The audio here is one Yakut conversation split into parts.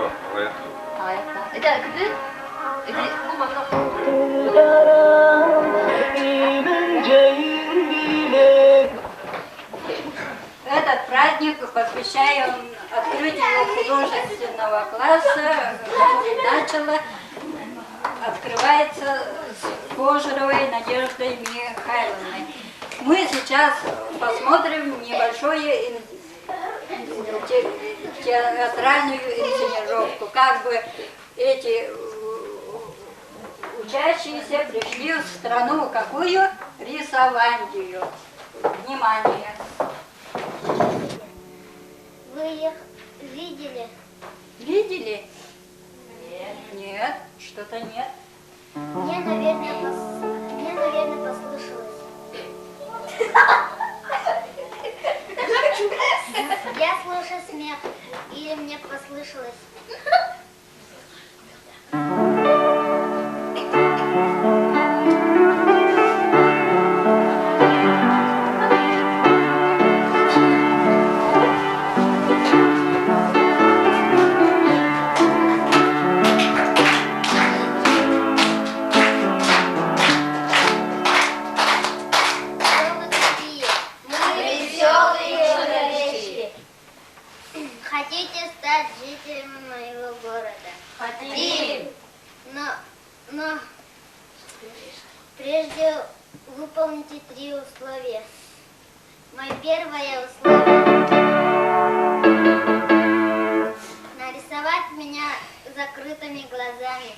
Аҕыйах. Аҕыйахтаах. Ити кытыы? Ити бу манна Этот праздник посвящаем открытию художественного класса, который начало открывается с Кожаровой Надеждой Михайловной. Мы сейчас посмотрим небольшое театральную инсценировку, как бы эти учащиеся пришли в страну какую? Рисовандию. Внимание! Вы их видели? Видели? Нет. Нет, что-то нет. Мне, наверное, пос... Мне, наверное, послышалось. Я слышу смех. Или мне послышалось. Кто вы такие? Мы веселые человечки. Хотите стать жителями моего города? Хотим. Но, но прежде выполните три условия. Мое первое условие – нарисовать меня закрытыми глазами.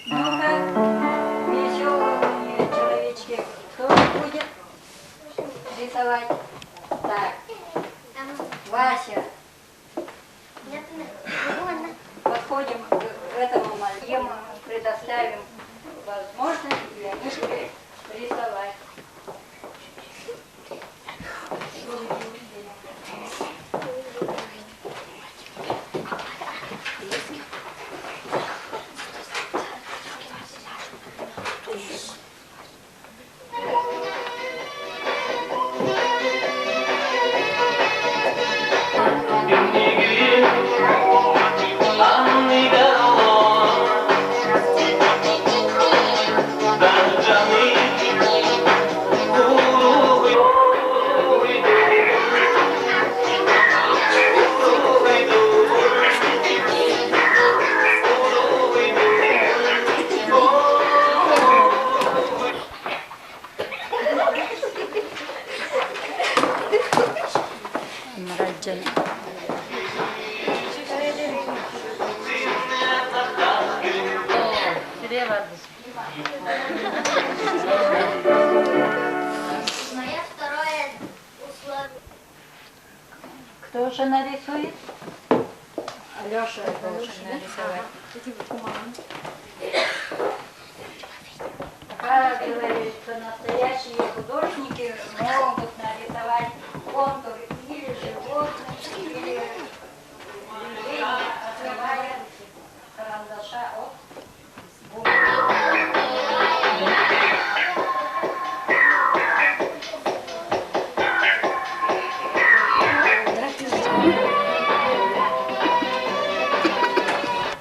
Ну-ка, веселые человечки, кто будет рисовать? Так, Вася. Подходим к этому им предоставим возможность для них рисовать. Мое второе условие. Кто же нарисует? Алеша должен нарисовать. Как говорится, настоящие художники могут нарисовать контур или животных, или движение, отрывая карандаша от бумаги.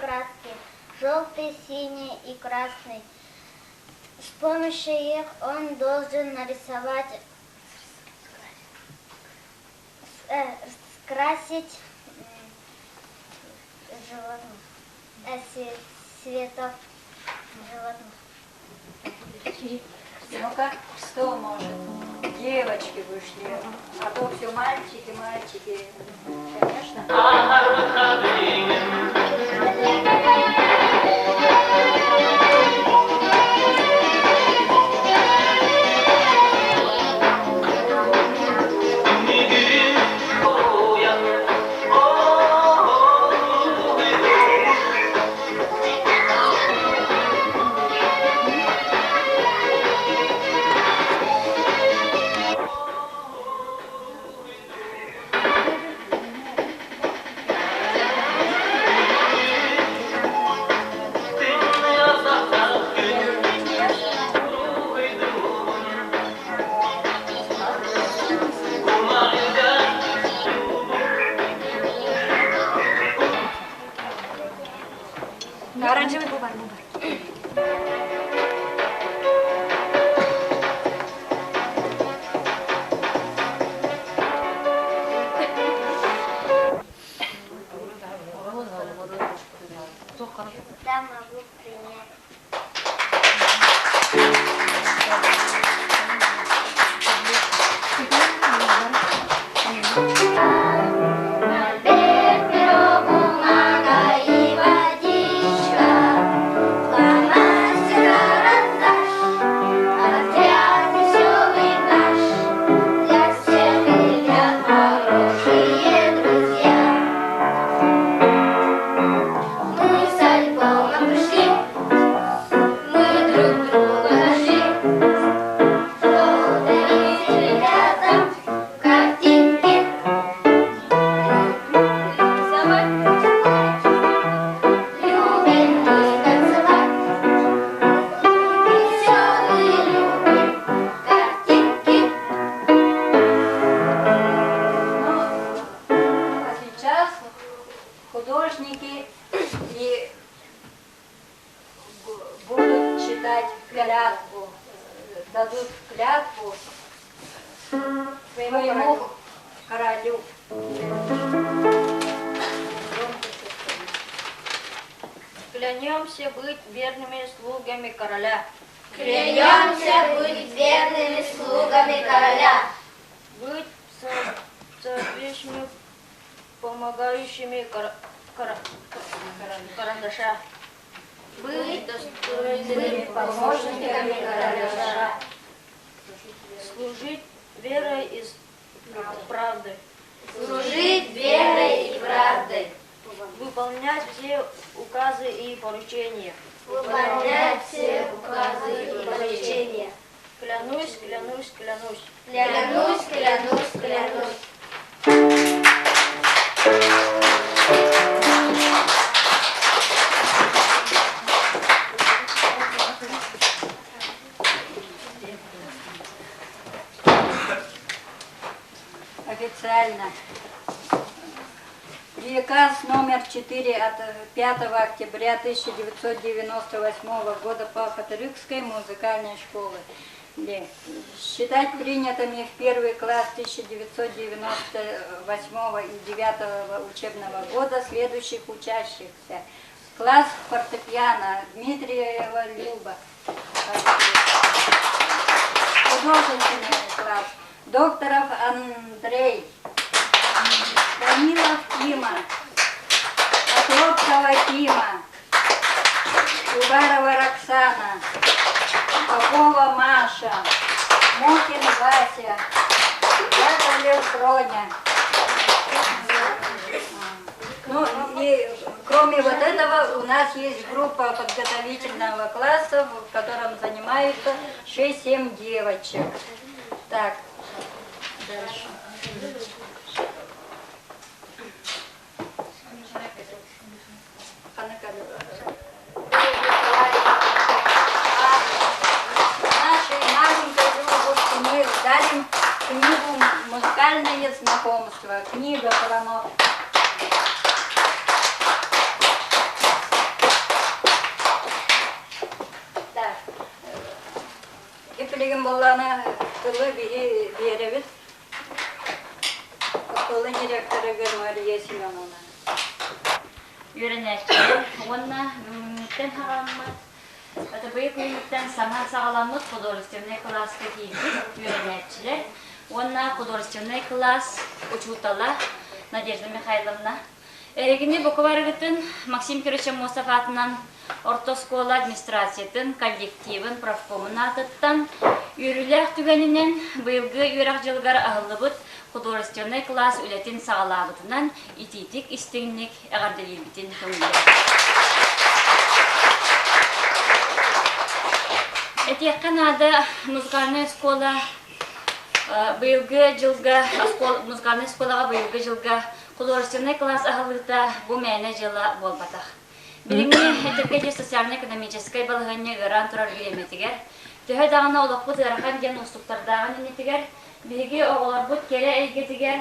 Краски. Желтый, синий и красный. С помощью их он должен нарисовать, скрасить животных, цветов животных. Ну-ка, кто может? Девочки вышли, а то все мальчики, мальчики. Конечно. Оранжевый бу бар, бу бар. Да, могу принять. Мольберт, перо, бумага и водичка, фломастер, карандаш, отряд веселый наш, для всех ребят хорошие друзья. Мы с альбомом пришли, мы друг друга нашли, что дарить ребятам картинки. Рисовать. Любим мы танцевать, веселые любим картинки. Ну, а сейчас художники и будут читать клятву, дадут клятву своему королю. Клянемся быть верными слугами короля. Клянемся быть верными слугами короля. Быть соответственно помогающими кор кор карандаша. Быть достойными помощниками карандаша. Служить верой и правдой. Служить верой и правдой. Выполнять все указы и поручения. Выполнять все указы и поручения. Клянусь, клянусь, клянусь. Клянусь, клянусь, клянусь. Официально. Приказ номер 4 от 5 октября 1998 года по Хатырыкской музыкальной школе. Считать принятыми в первый класс 1998 и 2009 учебного года следующих учащихся. Класс фортепиано Дмитриева Люба. Художественный класс Докторов Андрей. Данилов Кима. Оклопкова Кима. Уварова Роксана. Попова Маша. Мокин Вася. Яковлев Броня. Ну и кроме вот этого у нас есть группа подготовительного класса, в котором занимаются 6-7 девочек. Так, дальше. Нашей маленькой Любушке мы дарим книгу «Музыкальное знакомство». Книга про Так. Билигин буоллаҕына тылы биһи биэрэбит оскуола директорыгар Мария Семеновна. Үөрэнээччилэр уонна бүгүҥҥүттэн хаҕаламмыт АТБ күнүттэн саҥа саҕаламмыт художественнай кылааска киирбит үөрэнээччилэр уонна художественнай кылаас учуутала Надежда Михайловна Эһигини бука барыгытын Максим Кирович Аммосов аатынан орто оскуола администрациятын, коллективын, профкомун аатыттан үөрүүлээх түгэнинэн быйылгы үөрэх дьылыгар аһыллыбыт художественнай кылаас үлэтин саҕалаабытынан итиитик истиҥник эҕэрдэлиирбитин көҥүллээтим. Этиэххэ наада, музыкальная оскуола быйылгы дьылга музыкальнай оскуолаҕа быйылгы дьылга Художественнай кылаас аһыллыыта бу мээнэ дьыала буолбатах. Билиҥҥи этэргэ диэри социально-экономическай балаһыанньа ыараан турар бириэмэтигэр, төһө даҕаны олохпут ыарахан диэн уустуктардааҕын иннитигэр, биһиги оҕолорбут кэрэ эйгэтигэр,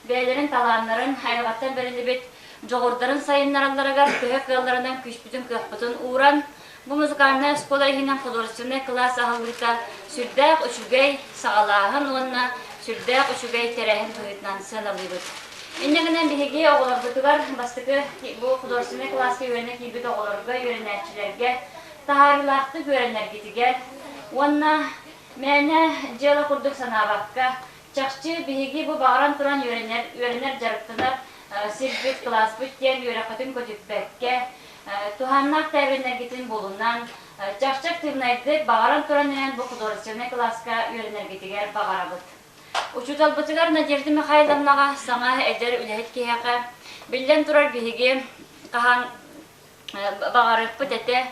бэйэлэрин талааннарын айылҕаттан бэриллибит дьоҕурдарын сайыннаралларыгар төһө кыалларынан күүспүтүн-кыахпытын ууран, бу музыкальнай оскуола иһинэн художественнай кылаас аһыллыыта сүрдээх үчүгэй саҕалааһын уонна сүрдээх үчүгэй тэрээһин быһыытынан сыаналыыбыт. Инньэ гынан биһиги оҕолорбутугар бастакы бу художественнай кылааска үөрэнэ киирбит оҕолорго, үөрэнээччилэргэ таһаарыылаахтык үөрэнэргитигэр уонна мээнэ дьыала курдук санаабакка, чахчы биһиги бу баҕаран туран үөрэнэр, үөрэнэр дьарыктанар сирбит, кылааспыт диэн үөрэххитин көтүппэккэ, туһааннаах тээбириннэргитин булунан, чахчы актыыбынайдык баҕаран туран иһэн бу художественнай кылааска үөрэнэргитигэр баҕарабыт. Учууталбытыгар Надежда Михайловнаҕа саҥа эдэр үлэһит киһиэхэ, биллэн турар биһиги хаһан баҕарыахпыт этэ,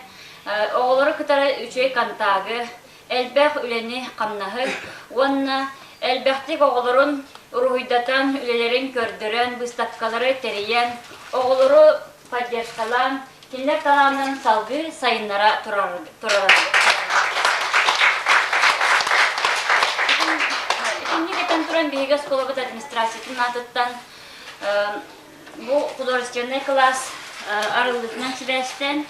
оҕолору кытары үчүгэй контагы, элбэх үлэни-хамнаһы уонна элбэхтик оҕолорун уруһуйдатан, үлэлэрин көрдөрөн, быыстапкалары тэрийэн, оҕолору поддержкалаан, кинилэр талааннарын салгыы сайыннара турар. Итинник этэн туран биһиги оскуолабыт администрациятын аатыттан бу художественнай кылаас арыллыытынан сибээстээн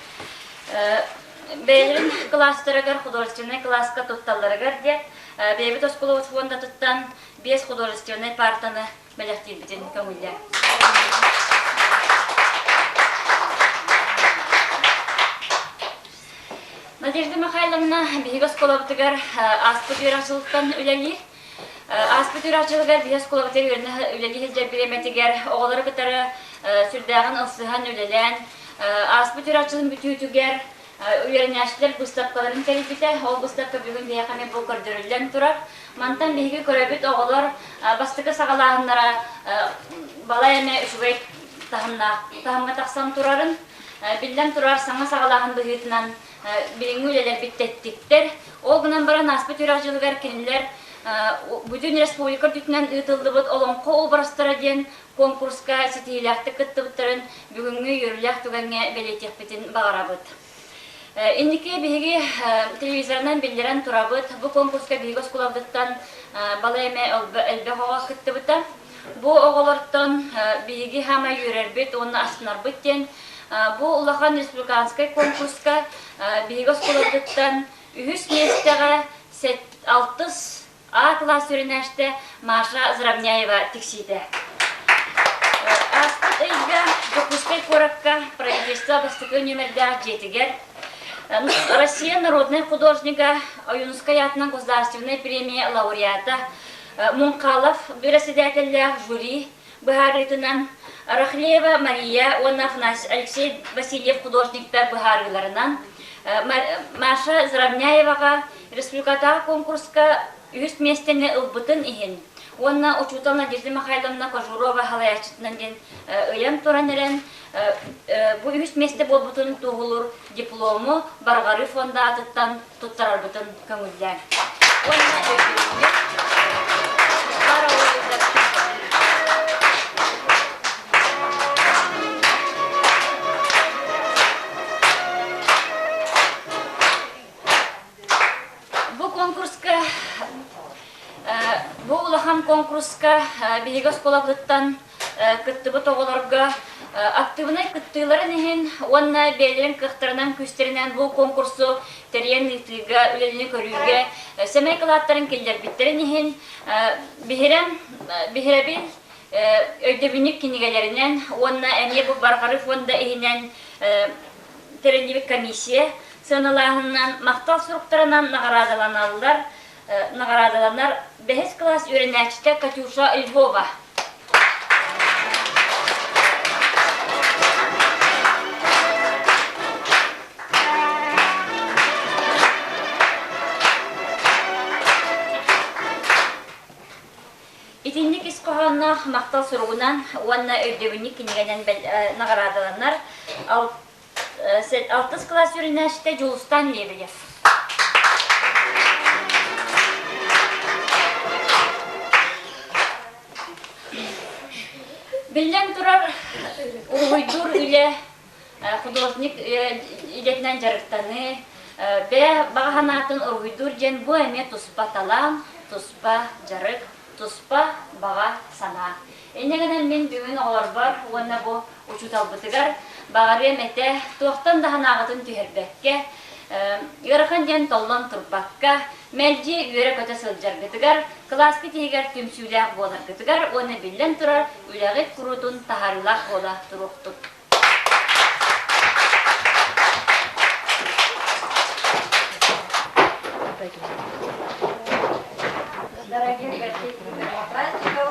бэйэлэрин кылаастарыгар художественнай кылааска тутталларыгар диэн бэйэбит оскуолабыт фондатыттан биэс художественнай партаны бэлэхтиирбитин көҥүллээн. Надежда Михайловна биһиги оскуолабытыгар ааспыт үөрэх дьылыттан үлэлиир. Ааспыт үөрэх дьылыгар биһиги оскуолабытыгар үлэлии сылдьар бириэмэтигэр оҕолору кытары сүрдээҕин ылсыһан үлэлээн, ааспыт үөрэх дьылын бүтүүтүгэр үөрэнээччилэр быыстапкаларын тэрийбитэ. Ол быыстапка бүгүн биһиэхэ эмиэ бу көрдөрүллэн турар. Мантан биһиги көрөбүт оҕолор бастакы саҕалааһыннара балай эмэ үчүгэй таһымнаах таһымҥа тахсан турарын. Биллэн турар, саҥа саҕалааһын быһыытынан билиҥҥи үлэлэрбит тэттиктэр. Ол гынан баран ааспыт үөрэх дьылыгар кинилэр бүтүн республика үрдүнэн ыытыллыбыт Олоҥхо образтара диэн конкурска ситиһиилээхтик кыттыбыттарын бүгүҥҥү үөрүүлээх түгэҥҥэ бэлиэтиэхпитин баҕарабыт. Инники биһиги телевизорынан биллэрэн турабыт. Бу конкурска биһиги оскуолабытыттан балай эмэ элбэх оҕо кыттыбыта. Бу оҕолортон биһиги хаамай үөрэрбит уонна астынарбыт диэн бу улахан республиканскай конкурска биһиги оскуолабытыттан үһүс миэстэҕэ алтыс А кылаас үөрэнээччитэ Маша Заровняева тиксиитэ. Ааспыт ыйга Дьокуускай куоракка правительство бастакы нүөмэрдээх дьиэтигэр Россия народнай художнига Ойуунускай аатынан государственнай премия лауреата Муҥхалов бэрэссэдээтэллээх жюри быһаарыытынан Рахлеева Мария уонна Алексей Васильев художниктар быһаарыыларынан Маша Заровняеваҕа республикатааҕы конкурска үһүс миэстэни ылбытын иһин уонна учуутал Надежда Михайловна Кожурова салайааччытынан диэн ыйан туран эрэн бу үһүс миэстэ буолбутун туоһулуур диплому Барҕарыы фонда аатыттан туттарарбытын көҥүллээн. Уонна өйдөбүнньүк Бу конкурска бу улахан конкурска биһиги оскуолабытыттан кыттыбыт оҕолорго актыыбынай кыттыыларын иһин уонна бэйэлэрин кыахтарынан күүстэринэн бу конкурсу тэрийэн ыытыыга, үлэлини көрүүгэ сэмэй кылааттарын киллэрбиттэрин иһин биһирэм биһирэбил өйдөбүнньүк кинигэлэринэн уонна эмиэ бу Барҕары фонда иһинэн тэриллибит комиссия сыаналааһынынан махтал суруктарынан наҕараадаланаллар наҕараадаланар бэһис кылаас үөрэнээччитэ Катюша Львова. Итинник ис хоһоонноох махтал суругунан уонна өйдөбүнньүк кинигэнэн наҕараадаланар Алтыс кылаас үөрэнээччитэ Дьулустаан Лебедев. Биллэн турар, уруһуйдуур үлэ, художник идэтинэн дьарыктаныы, бэйэ баҕа санаатын уруһуйдуур диэн бу эмиэ туспа талаан, туспа дьарык. туспа баҕа санаа. Инньэ гынан мин бүгүн оҕолорбор уонна бу учууталбытыгар баҕарыам этэ, туохтан да санааҕытын түһэрбэккэ, ыарахан диэн толлон турбакка, мэлдьи үөрэ-көтө сылдьаргытыгар, кылааскыт иһигэр түмсүүлээх буоларгытыгар уонна биллэн турар, үлэҕит куруутун таһаарыылаах буола туруохтун. Дорогих гостей праздников!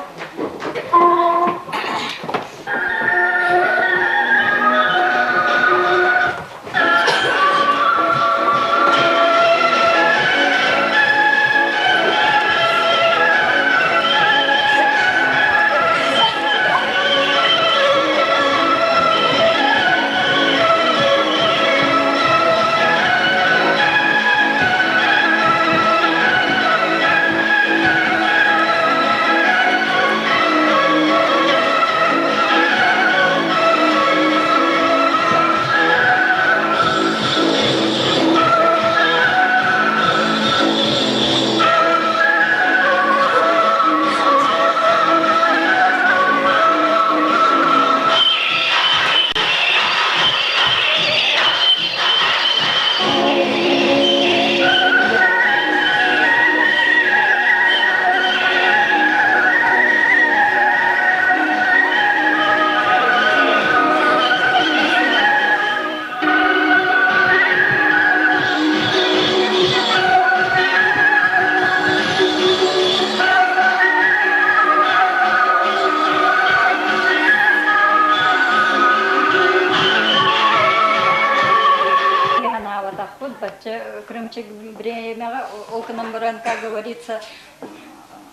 Санаабатахпыт бачча крымчик бириэмэҕэ ол гынан баран, как говорится,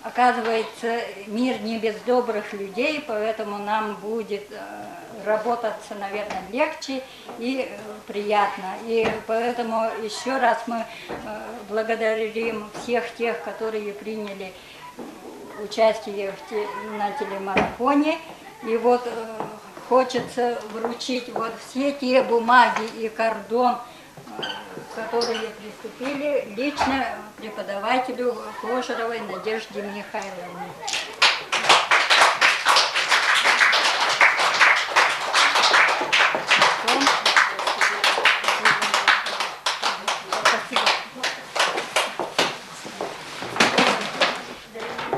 оказывается, мир не без добрых людей, поэтому нам будет работаться, наверное, легче и приятно. И поэтому еще раз мы благодарим всех тех, которые приняли участие на телемарафоне. И вот хочется вручить вот все те бумаги и кордон, которые приступили лично преподавателю Кожаровой Надежде Михайловне.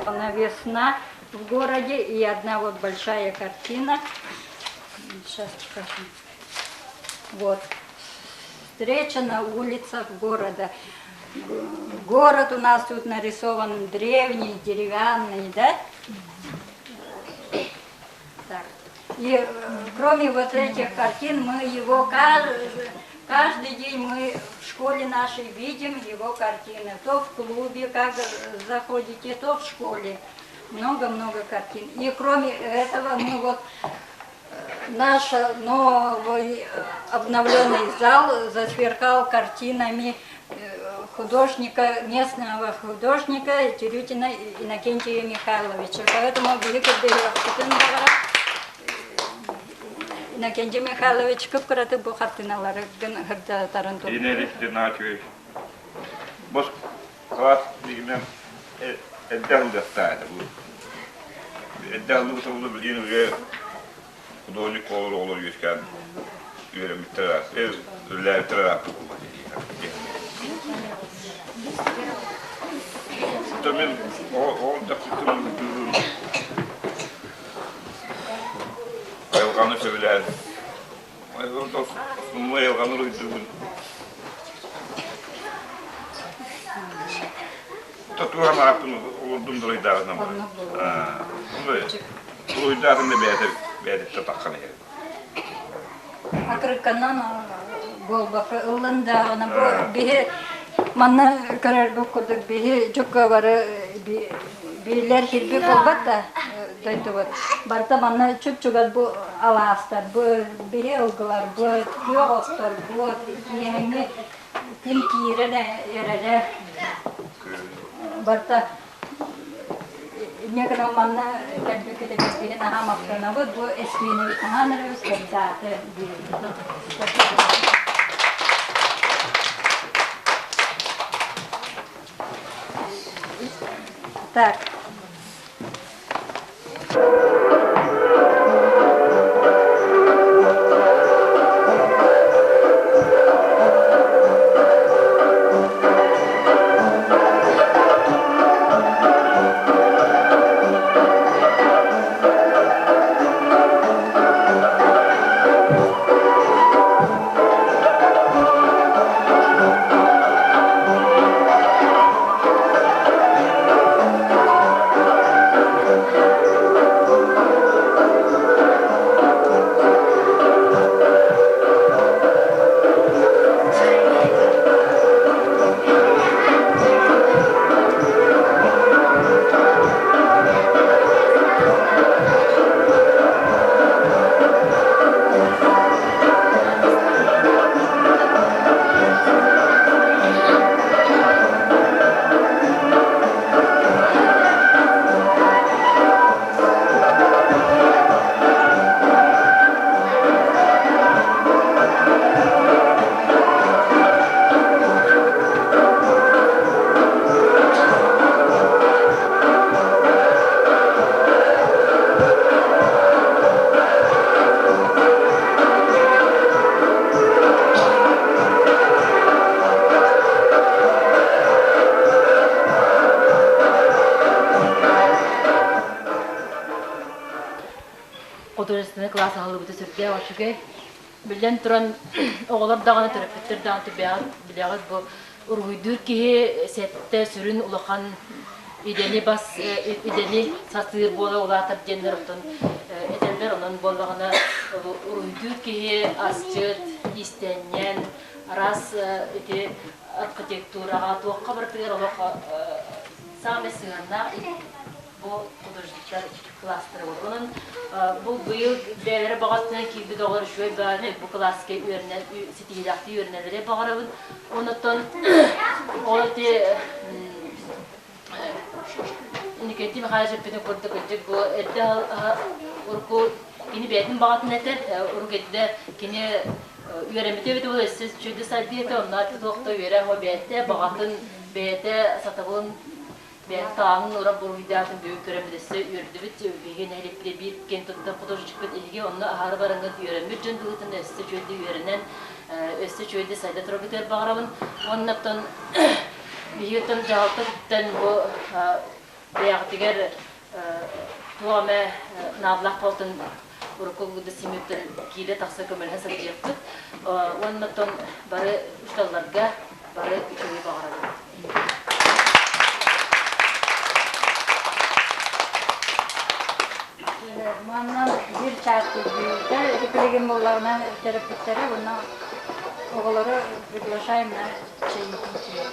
Она весна в городе и одна вот большая картина. Сейчас покажу. Вот. Встреча на улицах города. Город у нас тут нарисован древний, деревянный, да? Так. И кроме вот этих картин, мы его каждый день мы в школе нашей видим его картины. То в клубе, как заходите, то в школе. Много-много картин. И кроме этого мы вот наш новый обновленный зал засверкал картинами художника, местного художника Терютина Иннокентия Михайловича. Поэтому Иннокентий Михайлович кып-кыраты бу хартыналары гын Инелик Бос класс дигинен элдэх ылдастаата бу. Элдэх ылдыбыта билигин уже художник оҕолор үөскээн үөрэммиттэр үлэлээбиттэр арааппыт Мен ол дапсытым айылҕаны сөбүлээн айылҕаны уруйдуубун Татуһан ааппын олордум дуруйдааҕынан Уруйдаатым да бэйэтэ бэйэтиттэн таххан иһэр. Акырыкканан буолбакка ыллан даҕаны бу биһи манна көрөрбүт курдук биһи дьукка бары биилэр кирби буолбат да дойдубут. Барыта манна чуп-чугас бу алаастар, бу биһи ылгылар, бу күөх оттор, бу киэҥи ким киирэн эрэрэ барыта Инньэ гынан манна кэлбиккитигэр биһи наһаа махтанабыт, бу эстиини хаһан эрэ кырдааты диэбит. Так. класс аһыллыбыта сүрдээх үчүгэй. Биллэн туран, оҕолор даҕаны, төрөппүттэр даҕаны түбэҕит, билэҕит бу уруһуйдуур киһи сэттэ сүрүн улахан идэни бас идэни сатыыр буола улаатар диэннэр оттон этэллэр. Онон буоллаҕына уруһуйдуур киһи асчыт, иистэнньэн, араас ити архитектураҕа туохха барытыгар олох саамай сыһыаннаах бу художниктар кылаастара буолар. Онон бу быйыл бэйэлэрэ баҕатынан киирбит оҕолор үчүгэй баҕаны бу кылааска үөрэнэн ситиһиилээхтик үөрэнэллэрэ баҕарабын. Онон ол ити Никитин Михайлович эппитин курдук кырдьык бу эрдэ урукку кини бэйэтин баҕатын этэр, урук эрдэ кини үөрэммитэ эбитэ буолуо өссө үчүгэйдик сайдыа этэ, онно туох да үөрэх бэйэтэ баҕатын бэйэтэ сатабылын Бэйэм таанын урап буруйдаатын бүгүн көрөн өссө үөрдүбүт. Биһиги нэһилиэкпит биир киэн туттар художничкпыт эһиги онно аһары бараҥҥыт үөрэммит дьон быһыытынан өссө үчүгэйдик үөрэнэн, өссө үчүгэйдик сайда тураргытыгар баҕарабын. Уонна оттон биһиги оттон дьаһалта өттүттэн бу бэйэҕитигэр туох эмэ наадалаах буолтун урукку курдук семьяттан киирэ-тахса көмөлөһө сылдьыахпыт. Уонна оттон бары учууталларга бары үчүгэйи баҕарабын. Манна биир чаас киирбиитэ, ити билигин буоллаҕына төрөппүттэрэ уонна оҕолору приглашаем на чаепитие.